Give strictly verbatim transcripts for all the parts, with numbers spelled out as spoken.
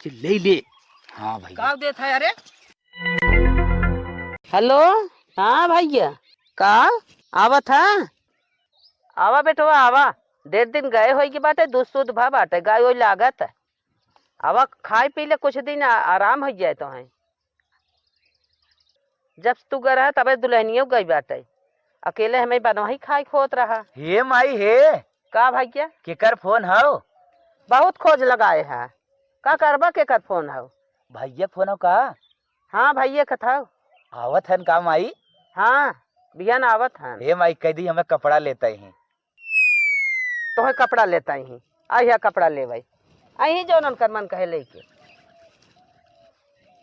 ले ले। हाँ भैया। का देत है? अरे, हेलो। हाँ भैया, का आवत है? आवा बेटवा, आवा। डेढ़ दिन गए होई के बाटे, दूध सूध भा बाटे, गाय ओई लागत है। आवा, खाए पी ले, कुछ दिन आ-, आराम हो जाए तो है। जब तू गए रहा, तबे दुल्हनियो गई बाटे। अकेले हमें बनवाही खाए खोत रहा। हे माई हे। का भैया? केकर फोन हौ? बहुत खोज लगाए है। का करबा, केकर फोन हौ? भैया फोन हौ का? हाँ, भैया कथौ। आवत हन का माई? हाँ, बिहान आवत हन। हे माई, कह दी हमें कपड़ा लेते ही। तोहे कपड़ा लेता ही, आइहा कपड़ा लेवै। अही जौन उनकर मन कहे लेके।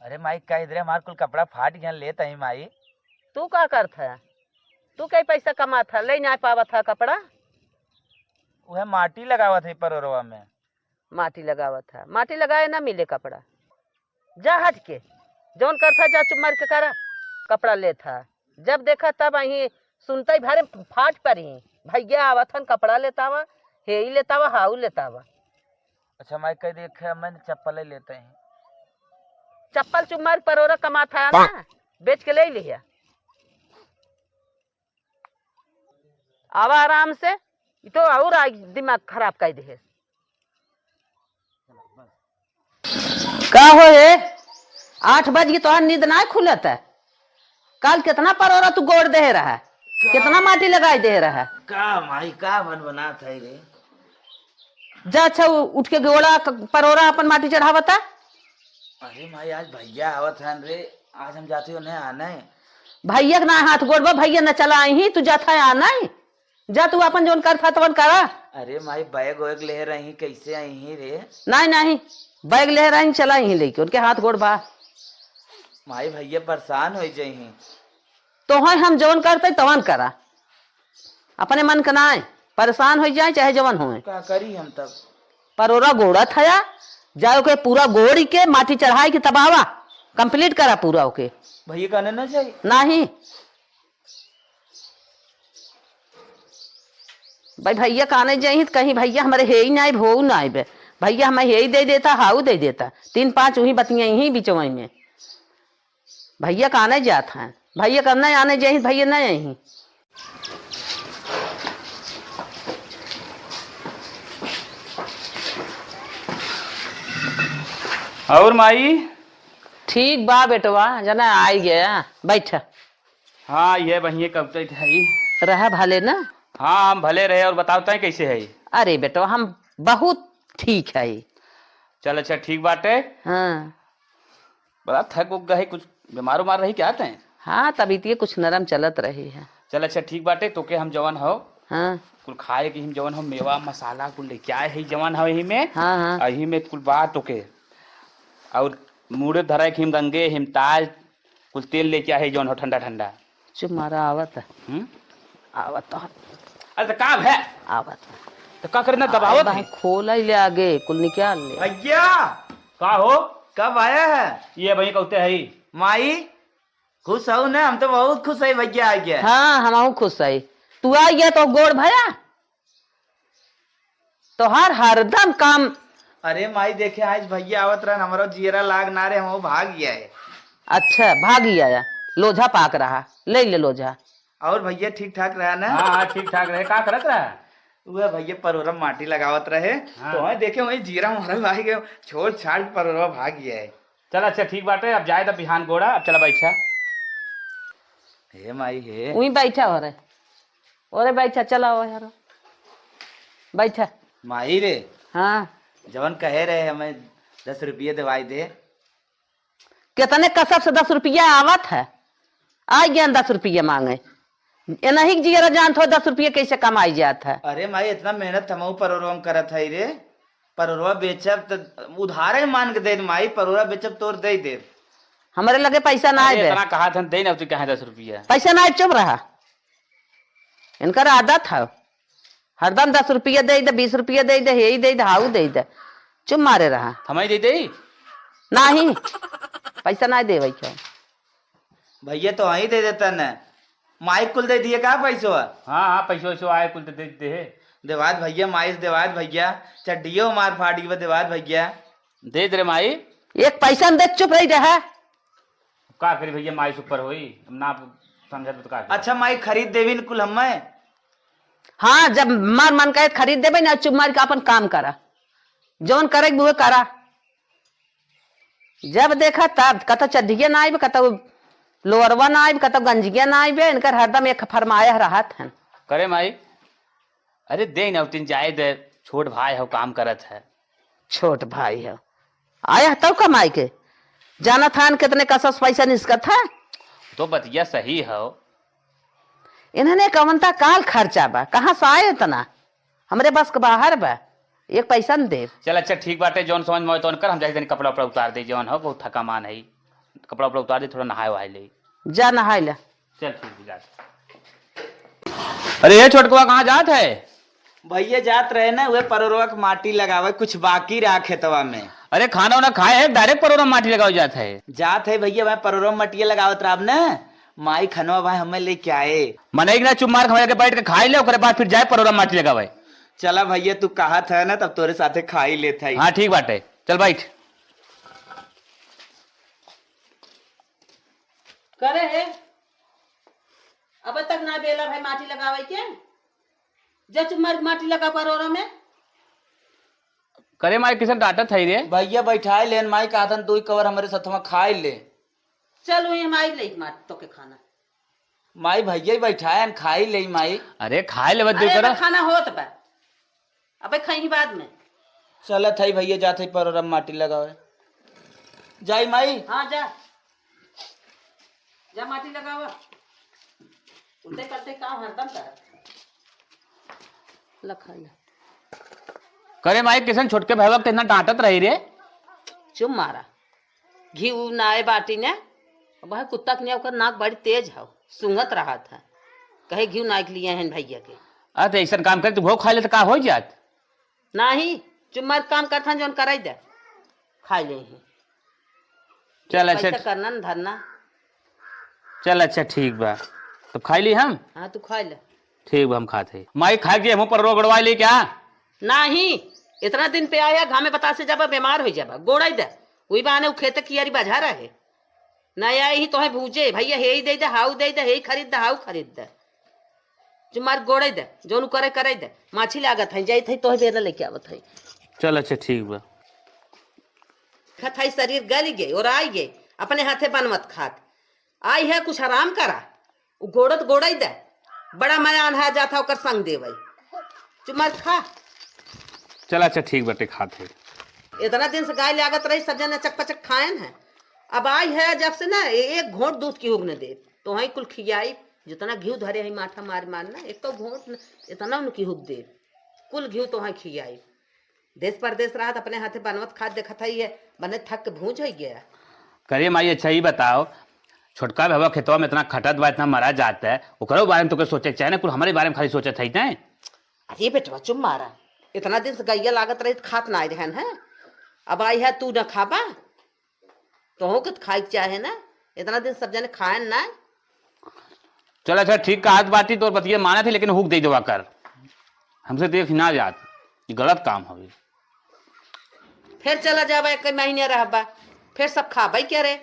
अरे माई, कह दे रे, हमार कुल कपड़ा फाट गया, लेता ही माई। तू का करत है? तू कई पैसा कमात है, ले ना पावत है कपड़ा? उहे माटी लगावत है परोरवा में। माटी लगावत है, माटी लगाए ना मिले कपड़ा। जा हट के, जौन करत है जा चुप मार के करा, कपड़ा लेत है। जब देखा तब अही सुनते ही भारे फाट परी, भैया आवत हन कपड़ा लेतावा, हेई लेतावा, हाउ लेतावा। अच्छा माई कह देखे, मैं चप्पल ही लेते हैं। चप्पल चुप मार परोरा कमात है ना, बेच के ले लिया। आवा आराम से, ई तो और आज दिमाग खराब कर दे। का हो हे, आठ बज के तोहार नींद ना खुलत है? काल कितना परोरा तू गोड़ दे रहा है, का? कितना माटी लगाई दे रहा है? का माई, का बन बनात है रे? जा अच्छा उ-, उठ के गोड़ा क-, परोरा अपन माटी चढ़ावता। अरे माई, आज भैया आवत हन रे, आज हम जाते हो नहीं आना है। भैया के ना हाथ गोड़ बा, भैया न चला आई ही, तू जाता है आना है। जा तू अपन जौन करत ह तवन करा। अरे माई, बैग वैग ले रही, कैसे आई ही रे? नहीं, नहीं, बैग ले रही, चला ही लेके, उनके हाथ गोड़ बा। माई, भैया परेशान हो जाई ही। तो है हम जौन करते तवन करा, अपने मन के नाय, परेशान हो जाए चाहे जवन होए। का करी हम तब? परोरा गोड़ा थया, जाओ के पूरा गोड़ी के माटी चढ़ाई के तब आवा, complete करा पूरा ओके। भैया कहने ना चाहिए। नहीं। भाई भैया काने जाई त कहीं भैया हमरे हेई नाई भोऊ नाई बे। भैया हमें हेई दे देता, हाऊ दे देता। तीन पांच उही बतिया ही बिचवाई में। भैया काने जात हैं। भैया कब नहीं आने जाई, भैया नहीं आई। और माई? ठीक बा बेटवा, जना आई गया। बैठ। हाँ, ये बहिए कब तक है? रहा भले ना? हाँ, हम भले रहे। और बताओ तय कैसे है? अरे बेटवा, हम बहुत ठीक है। चल अच्छा, ठीक बाटे। हाँ। बड़ा थक उक गए, कुछ बीमार उमार रही क्या तय? हाँ, तबीयत ये कुछ नरम चलत रही है। चल अच्छा, ठीक बाटे, तोके हम जवन हो, हाँ। कुल खाए के हम जवन हो, मेवा मसाला कुल लेके आए है जवन हो यही में। हाँ, हाँ। आ यही में कुल बात तोके। और मूड़े धराए के हिम गंगे, हिमताज, कुल तेल लेके आए है जौन हो ठंडा ठंडा। चुप मारा आवत है। हम्म? आवत है। अरे तो का है? आवत है। तो का करे ना दबावत है? खोला ही ले आगे, कुल निकाल ले। भैया! का हो? कब आया है? ये भैया कहते है। माई, खुश हो ना? हम तो बहुत खुश है भैया आ गया। हाँ, हम खुश है। तू आ गया तो गोड़ भया? तोहार हरदम काम। अरे माई, देखे आज भैया आवत रहन, हमरो जियरा लाग ना रे, हम भाग गया है। अच्छा, भाग ही आया, लोझा पाक रहा, ले ले लोझा। और भैया ठीक ठाक रहा ना? हाँ, हाँ, ठीक ठाक रहे। का करत रहा? वह भैया परोरा माटी लगावत रहे, हाँ। तो वहीं देखे वहीं जियरा मारल भाई के छोड़ छाड़ के परोरा भाग गया है। चल अच्छा ठीक बाटे, अब जाए त बिहान गोड़ा, अब चला बैठा। हे माई हे। वहीं बैठा हो रे। ओरे बैठा, चला हो यारो। बैठा। माई रे। हाँ। जवन कहे रहे हमें दस रुपये दिवाई दे। कितने कसब से दस रुपया आवत है? आ गया दस रुपया मांगे। ए नहीं कि जियरा जानत हो दस रुपया कैसे कमाई जात है। अरे माई, इतना मेहनत हमहू परोरवा में करत है रे। परोरवा बेचब त उधारे मांग के दे दे माई, परोरवा बेचब तोर दे दे। हमरे लगे पैसा ना अरे, आए बे। इतना कहा था, दे ना, तू कहे दस रुपया? पैसा ना आए, चुप रहा। इनकर आदत है, हरदम दस रुपया दे दे, बीस रुपया दे दे, हेई दे दे, हाऊ दे दे, चुप मारे रहा। हमारी दे दे? नहीं, पैसा ना देवे क्या? भैया तो वहीं दे देता न, माइक कुल दे दिए का पैसवा? हाँ, हाँ, पैसो वैसो आए कुल तो दे दे। देवाद भैया, माइस देवाद भैया, चड्डियो मार फाट गई बा देवाद भैया। दे दे रे माई। एक पैसा न दे, चुप रही रहा। का करी भैया, माई से ऊपर होई, अब ना समझत तो का करी? अच्छा माई, खरीद देवी न कुल हम्मे। हाँ, जब मार मन कहे खरीद देबे ना, चुप मार के अपन काम करा, जौन करे के उहे करा। जब देखा तब कतौ चड्ढिया ना आइब, कतौ लोअरवा ना आइब, कतौ गंजिया ना आइब, इनकर हरदम एक फरमायह रहत हन। करे माई, अरे दे न उतिन जाए दे, छोट भाई हो, काम करत है। छोट भाई हो, आया तब कमाई के, जानत हन कितने कसस पैसा निसकत है। तो बतिया सही हो। इन्हने कवन ता काल खर्चा बा, कहाँ से आए इतना? हमरे बस के बाहर बा, एक पैसा न देब। चल अच्छा ठीक बाटे, जौन समझ में आवे तौन कर, हम जाई तनी कपड़ा उपड़ा उतार दे, जौन हो बहुत थकामान है, कपड़ा उपड़ा उतार दे, थोड़ा नहाए वहाए ले। जा नहाए ले। चल ठीक बा, जा। अरे ये छोटकवा कहाँ जात है? भैया जात रहे ना, उहे परोरवा के माटी लगावे, कुछ बाकी रहा खेतवा में। अरे खाना उना खाए है, direct परोरा में माटी लगावे जात है? जात है भैया, वह परोरवा में मटिया लगावत रहब ना, माई खनवा भाई हमें लेके आए। मनई के ना चुप मार के हमारे के बैठ के खाई ले, ओकरे बाद फिर जाए परोरा में माटी लगावे। चला भैया, तू कहत है ना, तब तोरे साथे खाई लेत है। हाँ ठीक बाटे, चल बैठ। करे है, अब तक ना बेला भाई माटी लगावे के, जा चुप मार के माटी लगा परोरा में। करे माई, किसन डांटत है रे? भैया बैठाए लेन माई, कहतन तू ही कवर हमरे सथवा खाए ले। चल वही हम आई ले मार तो के खाना। माई भैया ही बैठाए हन, खाई ले माई। अरे खाए लेवे दे अरे करा। एमे खाना होत बा, अबे खाई बाद में। चलत है भैया, जात है परोरा में माटी लगावे। जाई माई। हाँ जा, जा माटी लगावा। उल्टे पलटे काम हरदम करत है। लखन। करे माई, किसन छोटके भैया के इतना डांटत रही रे? चुप मारा। घी उ नाए बाटी ने, वह कुत्ता के ने ओकर नाक बड़ी तेज हौ, सूंघत रहत है। कहे घी नाइक लिए हैं भैया के। अरे तो ऐसन काम करे, तू घो खा ले तो का हो जात? नाही, चुप मार काम करथन जौन कराई दे। खाई ले ही। चल, अच्छा। पैसा करना न धरना। चल, अच्छा, ठीक बा। तो खाई ली हम? हाँ, तू खाई ले। ठीक बा, हम खात है। माई, खाए के हमहूँ पर रोगड़वा ले क्या? नाही, इतना दिन पे आया, घामे बतासे जाबा, बीमार हो जाबा। गोड़ाई दे, वही बहाने उ खेत कियारी बाजार है। ना आई ही तोहे भूजे, भैया हे ही दे दे, हाउ दे दे, हे ही खरीद दे, हाउ खरीद दे। जो मार गोड़े दे, जौन करे करे दे। माछी लागत है, जाइत है तोहे बेला लेके आवत है। चल अच्छा ठीक बा। खत है शरीर गल गए और आई गए, अपने हाथे बनवत खात। आई है कुछ आराम करा, उ गोड़त गोड़े दे। बड़ा मया अनहा जात है ओकर संग देवे। जो मार खा। चल अच्छा ठीक बाटे, खात है। इतना दिन से गाय लागत रही, सब जने चक पचक खाएन है। अब आई है जब से ना, ए-, एक घोंट दूध की हुक न दे। तोहई कुल खियाई, जितना घिउ धरे है माठा मार मार ना, एक तो घोंट न, इतना उनकी हुक दे। कुल घिउ तोहई खियाई। देश परदेश रहत अपने हाथे बनवत खात देखत है ये, बने थक के भूंज हो गया। करे माई, अच्छा ई बताओ, छोटका भैया खेतवा में इतना खटत बा, इतना मरा जात है, ओकरो बारे में तोके सोचे के चाहे ना, कुल हमरे बारे में खाली सोचत है तैं। अरे बेटवा चुप मारा, इतना दिन से गैया लागत रही त खात ना रहन है, अब आई है तू न खाबा? तोहू के त खाए के चाहे ना, इतना दिन सब जने खाएन ना। चल अच्छा ठीक कहत बाटी, तोर बतिया मानत ही, लेकिन हुक दे देवा कर, हमसे देख ना जात, ई गलत काम हवे। फिर चला जाबा, एक महीने रहबा, फिर सब खाबे के रे।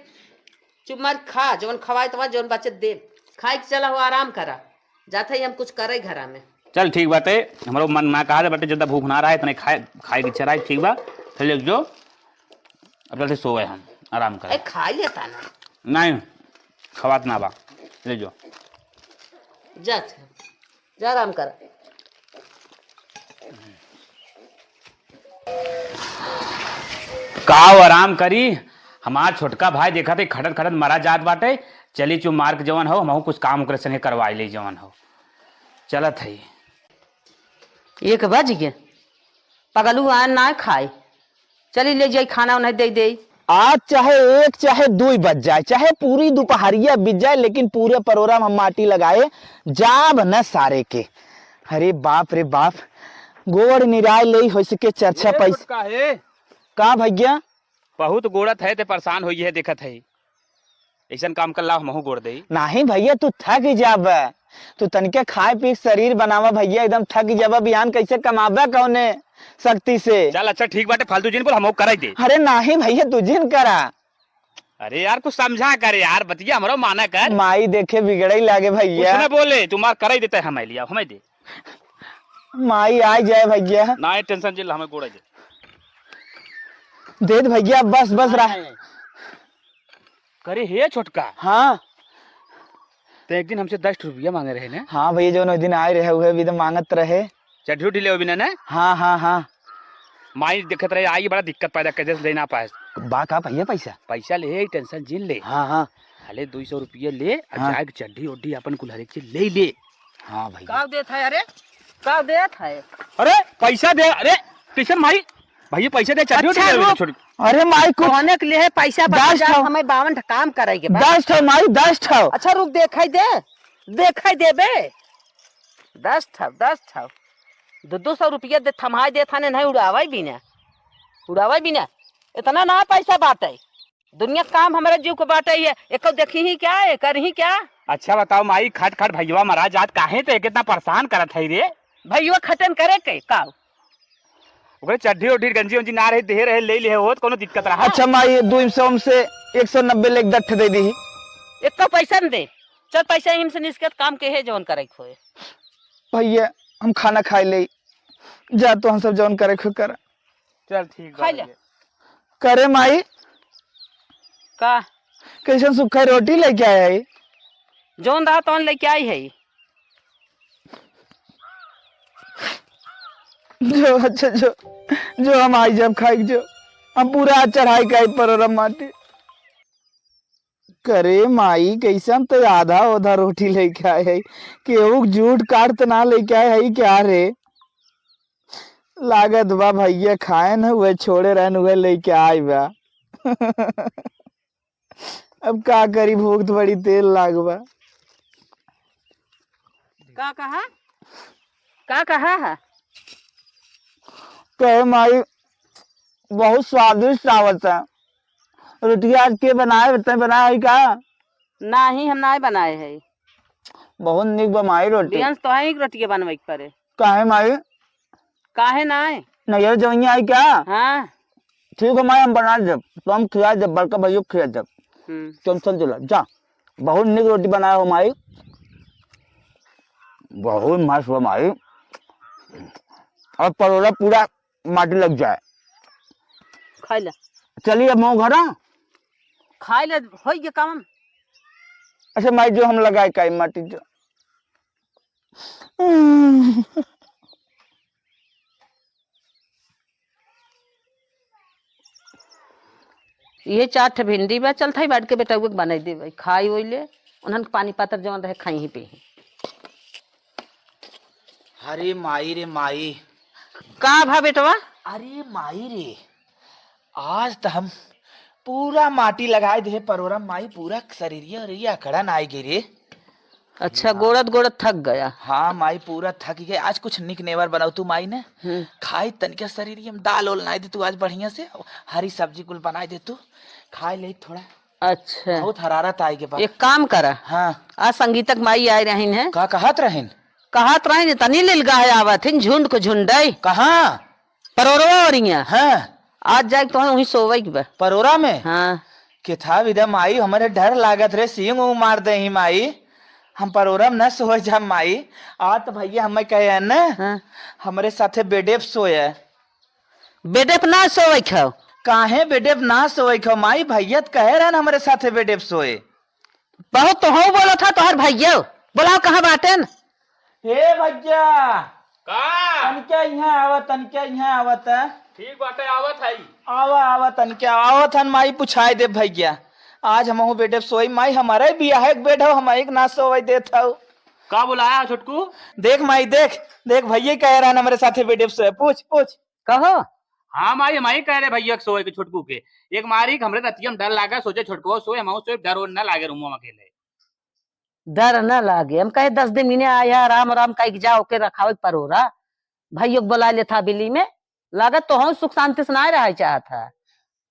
चुप मार खा, जौन खवाए तवा जौन बचत दे, खाए के चला हो, आराम करा। जात है हम कुछ करे घरा में। चल ठीक बाटे, हमरो मन ना कहा बाटे, ज्यादा भूख ना रहा है, इतने खाए, खाए के इच्छा रहा है, ठीक बा। चल जो, अब चलते सोवे हम, आराम करे। ए, खाई लेता ना। नहीं, खवात ना बा, ले जो। जा, अच्छा, जा आराम कर। का वो आराम करी, हमार छोटका भाई देखत है खटत खटत मरा जात बाटे। चली चुप मार के जवन हो, हमहू कुछ काम ओकरे संगे करवाई ले जवन हो। चलत है। एक बज गए, पगलू आन ना खाए। चली ले जाई खाना उन्हें दे दे। आज चाहे एक चाहे दुई बज जाए, चाहे पूरी दोपहरिया बीत जाए, लेकिन पूरे परोरा में हम माटी लगाए जाब न सारे के। अरे बाप रे बाप, गोड़ निराय ले हो सके चर्चा ए पैसा। छोटका हे। का भैया? बहुत गोड़त है ते परेशान होई है देखत है। ऐसन काम कर ला, हमहू गोड़ देई। नाही भैया, तू थक ही जाबे। तू तनिके खाए पी के शरीर बनावा भैया, एकदम थक ही जाबे। बिहान कैसे कमाबे कौने? सख्ती से। चल अच्छा ठीक बाटे, फालतू जिन बोल, हम कराई दे। अरे नाही भैया, तू जिन करा। अरे यार, कुछ समझा कर यार, बतिया हमरो माना कर। माई देखे बिगड़ई लागे भैया। कुछ ना बोले, तुम्हार कराई देता है, हमें लिया, हमें दे। माई आ जाए भैया। ना tension जिन, हमें गोड़ा दे। दे दे भैया, बस, बस रहा। करे हे छोटका। हाँ। तो एक दिन हमसे दस रुपया मांगे रहे ना? हाँ भैया, जो उस दिन आए रहे, उहे भी तो मांगत रहे। चड्ढी उड्ढी ले बिना ना? हाँ, हाँ, हाँ। माई देखत रहे, आई बड़ा दिक्कत पैदा कर दे, ले ना पाए। बा का भैया पैसा? पैसा ले, tension जिन ले। हाँ, हाँ। हाले दो सौ रुपया ले, आ हाँ। जाए के चड्ढी उड्ढी अपन कुल हर एक चीज ले ले। हाँ भैया। का देत है? अरे, का देत है? अरे, पैसा दे। अरे, कैसे माई? भैया, पैसा दे, चड्ढी अच्छा, उड्ढी ले, रुक। छोड़। अरे माई, कुछ कहने के लिए पैसा बचा दस जा, ठो। हमें बावन ठो काम करे के बा। दस ठो माई, दस ठो। अच्छा, रुक, देखाई दे, देखाई देबे। दस ठो, दस ठो। दो दो सौ रुपया दे, थमाई दे थाने, नहीं उड़ावे बिना, उड़ावे बिना। इतना ना पैसा बाटे। दुनिया काम हमारे जीव को बाटे ही है, एको देखी ही क्या है, कर ही क्या? अच्छा बताओ माई, खट खट भैया मरा जात, काहे ते कितना परेशान करत है रे? भैया खटन करे के का? ओकरे चड्ढी उड्ढी गंजी उंजी ना रहे, देहे रहे, ले लिहे होत, कोनो दिक्कत रहा? अच्छा माई, दो सौ में से एक सौ नब्बे लेके दट्ठ दे दी। एको पैसा न दे, चल पैसा इनसे निस्कत काम के है जौन करे के होए। भैया हम खाना खाए ले, जा तो हम सब जौन करे के करा। चल ठीक बा खाई ले। भैया। करे माई, का? कैसन सुखा रोटी लेके आए है? जौन रहा तौन लेके आई है। जो, अच्छा, जो, जो हम आई जब खाई जो, हम पूरा आज चढ़ाई के आई परोरम माटी। करे माई, कैसन तो आधा ओधा रोटी लेके आए है, केहू जूठ काट तो ना लेके आए है क्या रे? लागत बा भैया खाए न हुए, छोड़े रहन हुए, लेके आए बा। अब का करी, भूख तो बड़ी तेज लाग बा। का कहा? का कहा है? कहे माई, बहुत स्वादिष्ट आवत है। रोटिया आज के बनाए, तै बनाए है का? नाही, हम नाही बनाए है। बहुत निक बा माई रोटी। बिहान से तो है एक रोटिया बनवे के पड़े। काहे माई? काहे नाही? नैहर जवैया आई क्या? हाँ। ठीक है माई, हम बना देब, तो हम खिया देब, बड़का भैया को खिया देब। हम्म। तुम चल चला, जा। बहुत निक रोटी बनाए हो माई, बहुत मस्त बा माई। और परोरा पूरा माटी लग जाए। खाई ले। चलिए अब मऊ घर। खाई ले, होई गया काम। अच्छा माई, जो हम लगाए काई माटी जो। ये चार ठे भिंडी बा, चल थाई बांट के बेटउआ के बनाई देबै, खाई ओई ले, उन्हन के पानी पातर जवन रहे खाई ही पी ही। अरे माई रे माई। का भा बेटवा? अरे माई रे, आज त हम पूरा माटी लगाए दे परोरा माई, पूरा शरीरिया उरीरिया अकड़न आइ गई रे। अच्छा, हाँ। गोड़त गोड़त थक गया। हाँ माई, पूरा थक गए। आज कुछ निक नेवर बनाओ तू माई ने। हम्म। खाई तनिका शरीर में दाल ओल नाई दे तू आज बढ़िया से, हरी सब्जी कुल बनाई दे तू, खाई ले थोड़ा। अच्छा। बहुत हरारत आई के बा। एक काम करा। हाँ। आज संगीतक माई आए रहिन है। का कहत रहिन? कहत रहिन, "इतनी लिलगा है आवत हिन, झुंड को झुंडई।" कहाँ? परोरवा ओरिया। हाँ। आज जाए तो वहीं सोवे के बा। परोरा में? हाँ। के था विदा माई, हमरे डर लागत रे, सींग ऊंग मार दे ही माई। हम परोरा में न सोए जा माई। आ तो भैया हमें कहे है ना, हाँ। हमरे साथे बेडे पे सोए। बेडे पे ना सोवै खौ। काहे बेडे पे ना सोवै खौ माई? भैया त कहे रहन हमरे साथे बेडे पे सोए। बहुत तो हूँ बोलत ह तोहर भैया। बोलाओ कहाँ बाटेन? हे भैया। का? तनिका यहाँ आवा, तनिका यहाँ आवा त। ठीक बाटे, आवत है। आवा, आवा, तनिका आवत हन माई, पुछाए दे भैया। आज हमहू बेडे पे सोई माई, हमारे बियाह एक बेड हो, हम एक ना सोवै देत हौ। का बुलाया छोटकू? देख माई, देख, देख भैया कहे रहन हमरे साथे बेडे पे सोए। पूछ, पूछ। कहो। हाँ माई, हम ही कह रहे भैया के सोए के छोटकू के। एक मारी के हमरे रतिया में डर लागा, सोचे छोटकू सोए, हम सोए, डर ओर न लागे रूमवा में अकेले। डर न लागे, हम कहे दस दिन मिने आया, राम राम कह के जाओ के रखावे परोरा। भैया के बुला लेता बिली में, लागत तो हम सुख शांति से ना रहे चाहत है।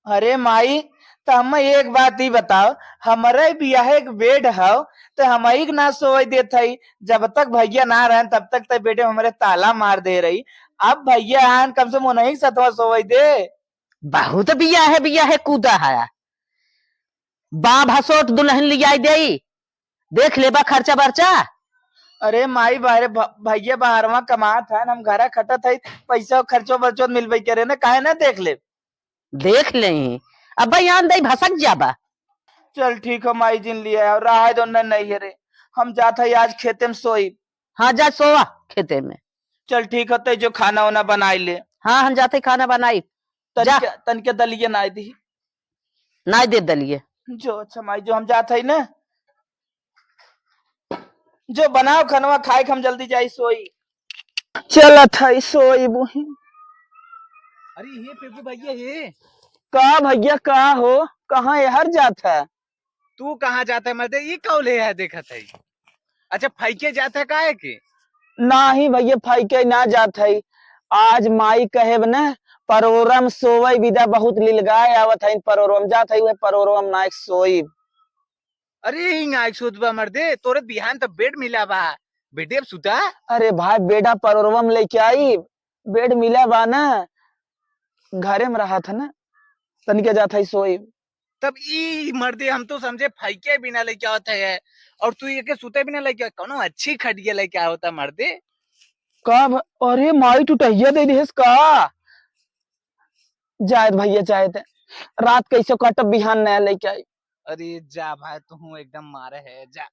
अरे माई, त हमें एक बात ही बताओ, हमरे बियाहे के बेड हव, त हम ही के ना सोए देत हई। जब तक भैया ना रहन, तब तक त बेडे में हमरे ताला मार दे रही। अब भैया आन, कम से कम उन्हीं के सतवा सोवई दे। बहुत बिया है, बिया है, कूदा है। बा भसोट दुल्हन लियाई देई, देख लेबा खर्चा बर्चा। अरे माई, बाहरे भ-, भैया बाहरवा कमात है, हम घरा खटत है, पैसा खर्चो बर्चो मिलबे करे ना, काहे ना देख ले? देख ले। अब बयान दई भसक जाबा। चल ठीक हो माई, जिन लिया और रहा दो न, नहीं है रे, हम जात है आज खेते में सोई। हाँ, जा सोवा खेते में। चल ठीक हो, ते जो खाना वाना बनाई ले। हाँ, हम जाते खाना बनाई। जा। तनिके, तनिके दलिए ना दी। नाई दे दलिए। जो अच्छा माई, जो हम जात है ना, जो बनाओ खनवा खाए के हम जल्दी जाई सोई। चलत है सोई बुही। अरे ये पेपू भैया ये। का भैया का हो, कहाँ एहर जात है? तू कहाँ जात है मर्दे? ई कौले है देखत है। अच्छा फैके जात है काहे के? नाही भैया, फैके ना जात है। आज माई कहेब न, परोरम सोवई विदा बहुत लिलगाए आवत है, परोरम जात है, वह परोरम नायक सोई। अरे, हिंग आइक सोत बा मर्दे, तोरे बिहान त बेड मिला बा, बेडे अब सुता। अरे भाई, बेडा परोरवा में लेके आई, बेड मिला बा ना, घरे में रहा था ना, तनिके जात है सोई। तब ई मर्दे, हम तो समझे फैके बिना लेके आवत है, और तू एके सुते बिना लेके, कौनो अच्छी खटिया लेके आवता मर्दे। का भ-, अरे माई टुटहिया दे दिहस का? जायद भैया जायद, रात कैसे कटब, बिहान नया लेके आई। अरे जा भाई, तू एकदम मारे है, जा।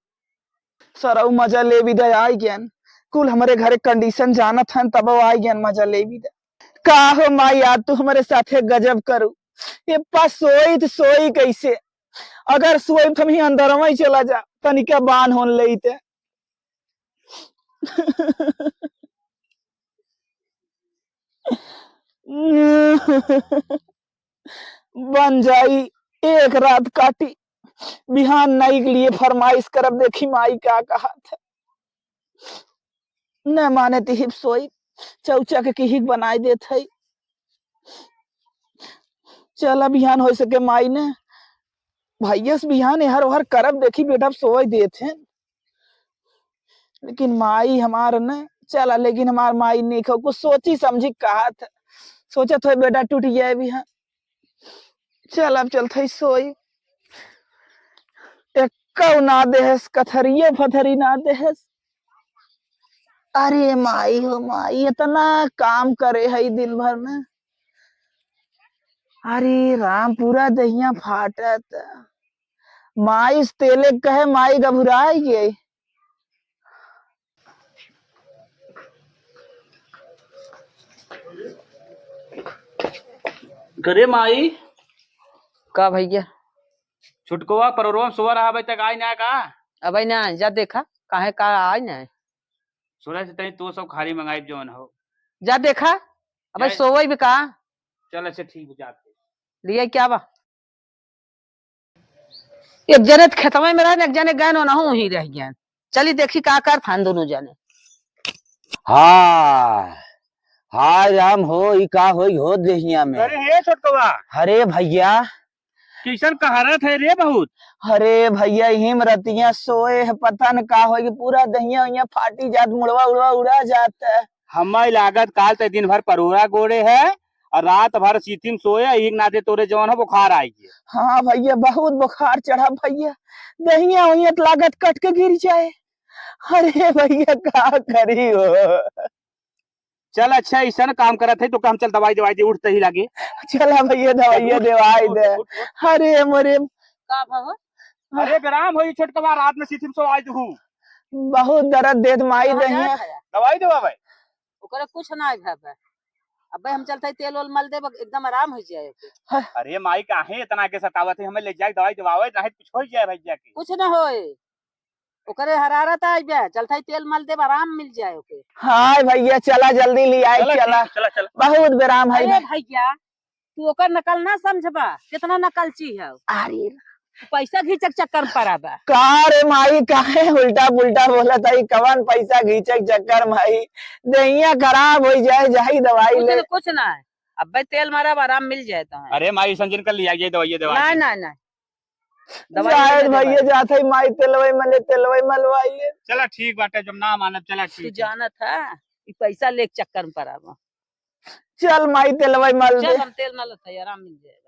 सरऊ मजा ले विदा आई गयन, कुल हमरे घरे condition जानत हन, तब आई गयन मजा ले विदा। का हो माई, आज तू हमरे साथे गजब करू, ये पा सोई त सोई कैसे, अगर सोई त हम ही अंदरवा ही चला जा, तनिका बान होन लेते। बन जाई, एक रात काटी, बिहान नाई के लिए फरमाइश करब, देखी माई का कहत है। न माने तिहिप सोई, चौचा के किहिक बनाई देत है। चला बिहान हो सके माई ने, भैया से बिहान एहर ओहर करब, देखी बेटा सोई देत है। लेकिन माई हमार न चला, लेकिन हमार माई नहीं खाओ, कुछ सोची समझी कहत है। सोचत हो बेटा टूट जाए भी है। चल अब चलत है सोई। एक्कौ ना देहस, कथरियो फथरी ना देहस। अरे माई हो माई, इतना काम करे है दिन भर में। अरे राम, पूरा दहिया फाटत। माई से तेले कहे, माई घबराई गई। करे माई। का भैया? छुटकवा परोरवा में सोवा रहा, अबे तक आई ना का? अबे ना, जा देखा, काहे का आई ना? सुना से तनी तो सब खाली मंगाई जौन हो। जा देखा, अबे जाए। सोवई भी का? चल अच्छा ठीक बा, जाते। लिए क्या बा? एक जने त खेतवा में रहन, एक जने गएन, ओनहु वहीं रह गएन। चली देखी का कर फान दोनों जने। हाँ, हाय राम हो, ई का होई हो देहिया में। अरे हे छोटकवा। अरे भैया। कैसन कहरत है रे बहुत? अरे भैया, इही में रतिया सोए है, पता न का होई कि पूरा दहिया उहिया फाटी जात, मुड़वा उड़वा उड़ा जात है। हमें लागत काल ते दिन भर परोरा गोड़े है और रात भर सीथिम सोए, एक नाते तोरे जवन है बुखार आई गए। हाँ भैया, बहुत बुखार चढ़ा भैया, दहिया उहिया त लागत कट के गिर जाए। अरे भैया, का करी हो? चल अच्छा, ऐसा ना काम करत है तो हम चल दवाई दवाई दे, उठते ही लागे। चला भैया, दवाइया उठ, देवाई उठ, दे। उठ, उठ। अरे मोरे। का भव? अरे बेराम होई छोटकवा, रात में सीथिम सोवाई दहू। बहुत दर्द देत माई कहाँ दहिया। जात है? दवाई देवा भाई। ओकरे कुछ ना है भाई। अबे हम चलते ही तेल ओल मल देब, एकदम आराम हो जाए ओके। हाँ। अरे माई, काहे इतना आगे सतावत है, हमें ले जाए दवाई दवावे, नहीं कुछ हो जाए भैया के। कुछ ना होए, ओकरे हरारत आ जाए, चलते ही तेल मल देब, आराम मिल जाए ओके। हाय भैया, चला जल्दी ले आए, चला चला। ठीक, चला, चला। बहुत बेराम है अरे भाई। भैया, तू ओकर नकल ना समझबा, कितना नकलची है। अरे। तू पैसा घींचक चक्कर में पड़ा बा। का रे माई, काहे उल्टा पुल्टा बोलत है? कवन पैसा घींचक चक्कर माई? दहिया खराब हो जाए, जाई दवाई कुछ ले। न, कुछ ना है, अबे तेल मारब, आराम मिल जाए तो है। अरे माई, संजन कर लिया, ये दवाई, ये दवाई। ना, ना, ना। दवाई जाए ले दे भैया, भाई। जात है माई, तेलवई मले, तेलवई मलवाई ले। चला ठीक बाटे, जब ना मानब, चला तू ठीक है। जानत है, ई पैसा लेके चक्कर में पड़ा बा। चल माई, तेलवा मल दे। चल, हम तेल मलत है, आराम मिल जाए।